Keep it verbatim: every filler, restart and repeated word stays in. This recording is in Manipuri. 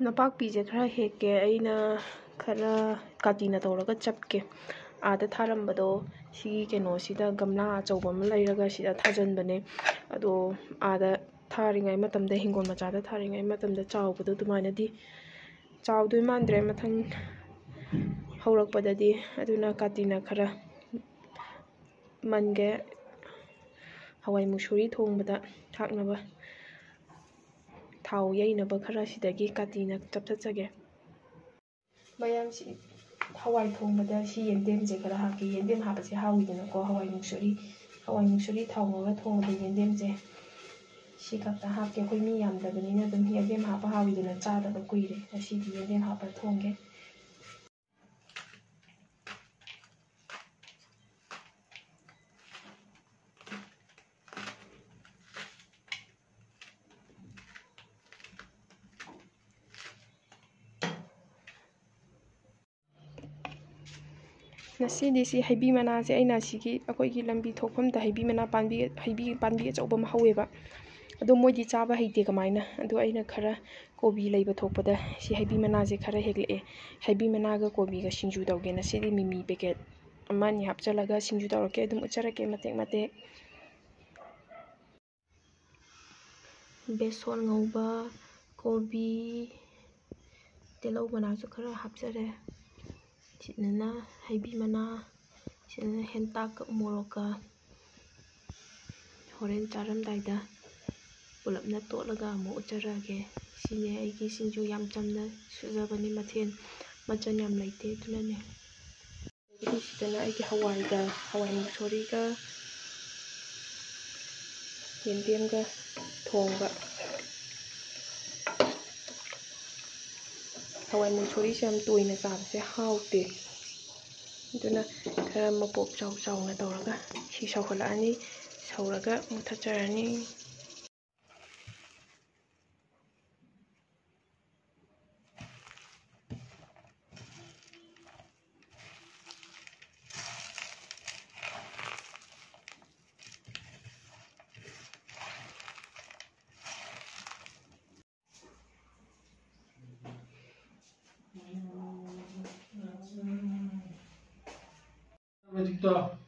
ꯅꯄꯥꯛꯄꯤꯁꯦ ꯈꯔ ꯍꯦꯛꯀꯦ꯫ ꯑꯩꯅ ꯈꯔ ꯀꯥꯇꯤꯅ ꯇꯧꯔꯒ ꯆꯞꯀꯦ꯫ ꯑꯥꯗ ꯊꯥꯔꯝꯕꯗꯣ ꯁꯤꯒꯤ ꯀꯩꯅꯣꯁꯤꯗ ꯒꯝꯂꯥ ꯑꯆꯧꯕ ꯑꯃ ꯂꯩꯔꯒ ꯁꯤꯗ ꯊꯥꯖꯤꯟꯕꯅꯦ꯫ ꯑꯗꯣ ꯑꯥꯗ ꯊꯥꯔꯤꯉꯩ ꯃꯇꯝꯗ, ꯍꯤꯡꯒꯣꯜ ꯃꯆꯥꯗ ꯊꯥꯔꯤꯉꯩ ꯃꯇꯝꯗ ꯆꯥꯎꯕꯗꯣ ꯑꯗꯨꯃꯥꯏꯅꯗꯤ ꯆꯥꯎꯗꯣꯏ ꯃꯥꯟꯗ꯭ꯔꯦ ꯃꯊꯪ ꯍꯧꯔꯛꯄꯗꯗꯤ꯫ ꯑꯗꯨꯅ ꯀꯥꯇꯤꯅ ꯈꯔ ꯃꯟꯒꯦ꯫ ꯍꯋꯥꯏ ꯃꯨꯛꯁꯣꯔꯤ ꯊꯣꯡꯕꯗ ꯊꯥꯛꯅꯕ ꯊꯥꯎ ꯌꯩꯅꯕ ꯈꯔ ꯁꯤꯗꯒꯤ ꯀꯥꯇꯤꯅ ꯆꯞꯊꯠꯆꯒꯦ꯫ ꯃꯌꯥꯝꯁꯤ ꯍꯋꯥꯏ ꯊꯣꯡꯕꯗ ꯁꯤ ꯌꯦꯟꯗꯦꯝꯁꯦ ꯈꯔ ꯍꯥꯞꯀꯦ꯫ ꯌꯦꯟꯗꯦꯝ ꯍꯥꯞꯄꯁꯦ ꯍꯥꯎꯋꯤꯗꯅꯀꯣ꯫ ꯍꯋꯥꯏ ꯃꯨꯛꯁꯣꯔꯤ, ꯍꯋꯥꯏ ꯃꯨꯛꯁꯣꯔꯤ ꯊꯥꯎ ꯉꯧꯔ ꯊꯣꯡꯕꯗ ꯌꯦꯟꯗꯦꯝꯁꯦ ꯁꯤ ꯈꯛꯇ ꯍꯥꯞꯀꯦ꯫ ꯑꯩꯈꯣꯏ ꯃꯤ ꯌꯥꯝꯗꯕꯅꯤꯅ ꯑꯗꯨꯝ ꯌꯦꯟꯗꯦꯝ ꯍꯥꯞꯄ ꯍꯥꯎꯋꯤꯗꯅ꯫ ꯆꯥꯗꯕ ꯀꯨꯏꯔꯦ꯫ ꯉꯁꯤꯗꯤ ꯌꯦꯟꯗꯦꯝ ꯍꯥꯞꯄ ꯊꯣꯡꯒꯦ꯫ ꯉꯁꯤꯗꯤ ꯁꯤ ꯍꯩꯕꯤ ꯃꯅꯥꯁꯦ ꯑꯩꯅ ꯁꯤꯒꯤ ꯑꯩꯈꯣꯏꯒꯤ ꯂꯝꯕꯤ ꯊꯣꯛꯐꯝꯗ ꯍꯩꯕꯤ ꯃꯅꯥ ꯄꯥꯝꯕꯤ, ꯍꯩꯕꯤ ꯄꯥꯝꯕꯤ ꯑꯆꯧꯕ ꯑꯃ ꯍꯧꯋꯦꯕ꯫ ꯑꯗꯣ ꯃꯣꯏꯗꯤ ꯆꯥꯕ ꯍꯩꯇꯦ ꯀꯃꯥꯏꯅ꯫ ꯑꯗꯣ ꯑꯩꯅ ꯈꯔ ꯀꯣꯕꯤ ꯂꯩꯕ ꯊꯣꯛꯄꯗ ꯁꯤ ꯍꯩꯕꯤ ꯃꯅꯥꯁꯦ ꯈꯔ ꯍꯦꯛꯂꯛꯑꯦ꯫ ꯍꯩꯕꯤ ꯃꯅꯥꯒ ꯀꯣꯕꯤꯒ ꯁꯤꯡꯖꯨ ꯇꯧꯒꯦ꯫ ꯉꯁꯤꯗꯤ ꯃꯤꯃꯤ ꯄꯦꯀꯦꯠ ꯑꯃ ꯑꯅꯤ ꯍꯥꯞꯆꯤꯜꯂꯒ ꯁꯤꯡꯖꯨ ꯇꯧꯔꯛꯀꯦ꯫ ꯑꯗꯨꯝ ꯎꯠꯆꯔꯛꯀꯦ ꯃꯇꯦꯛ ꯃꯇꯦꯛ꯫ ꯕꯦꯁꯣꯟ ꯉꯧꯕ, ꯀꯣꯕꯤ, ꯇꯤꯜꯍꯧ ꯃꯅꯥꯁꯨ ꯈꯔ ꯍꯥꯞꯆꯔꯦ꯫ ꯁꯤꯗꯅ ꯍꯩꯕꯤ ꯃꯅꯥ, ꯁꯤꯗꯅ ꯍꯦꯟꯇꯥꯛꯀ ꯃꯣꯔꯣꯛꯀ꯫ ꯍꯣꯔꯦꯟ ꯆꯥꯔꯝꯗꯥꯏꯗ ꯄꯨꯂꯞꯅ ꯇꯣꯠꯂꯒ ꯑꯃꯨꯛ ꯎꯠꯆꯔꯛꯑꯒꯦ꯫ ꯁꯤꯅꯦ ꯑꯩꯒꯤ ꯁꯤꯡꯖꯨ, ꯌꯥꯝ ꯆꯝꯅ ꯁꯨꯖꯕꯅꯤ, ꯃꯊꯦꯜ ꯃꯆꯜ ꯌꯥꯝ ꯂꯩꯇꯦ꯫ ꯑꯗꯨꯅꯅꯦ꯫ ꯑꯗꯒꯤꯗꯤ ꯁꯤꯗꯅ ꯑꯩꯒꯤ ꯍꯋꯥꯏꯒ, ꯍꯋꯥꯏ ꯃꯨꯛꯁꯣꯔꯤꯒ ꯌꯦꯟꯗꯦꯝꯒ ꯊꯣꯡꯕ꯫ ꯍꯋꯥꯏ ꯃꯨꯛꯁꯣꯔꯤꯁꯦ ꯌꯥꯝ ꯇꯣꯏꯅ ꯆꯥꯕꯁꯦ ꯍꯥꯎꯇꯦ꯫ ꯑꯗꯨꯅ ꯈꯔ ꯃꯄꯣꯞ ꯆꯥꯎ ꯆꯥꯎꯅ ꯇꯧꯔꯒ ꯁꯤ ꯁꯧꯍꯜꯂꯛꯑꯅꯤ꯫ ꯁꯧꯔꯒ ꯃꯨꯊꯠꯆꯔꯅꯤ꯫ ꯇꯣ꯫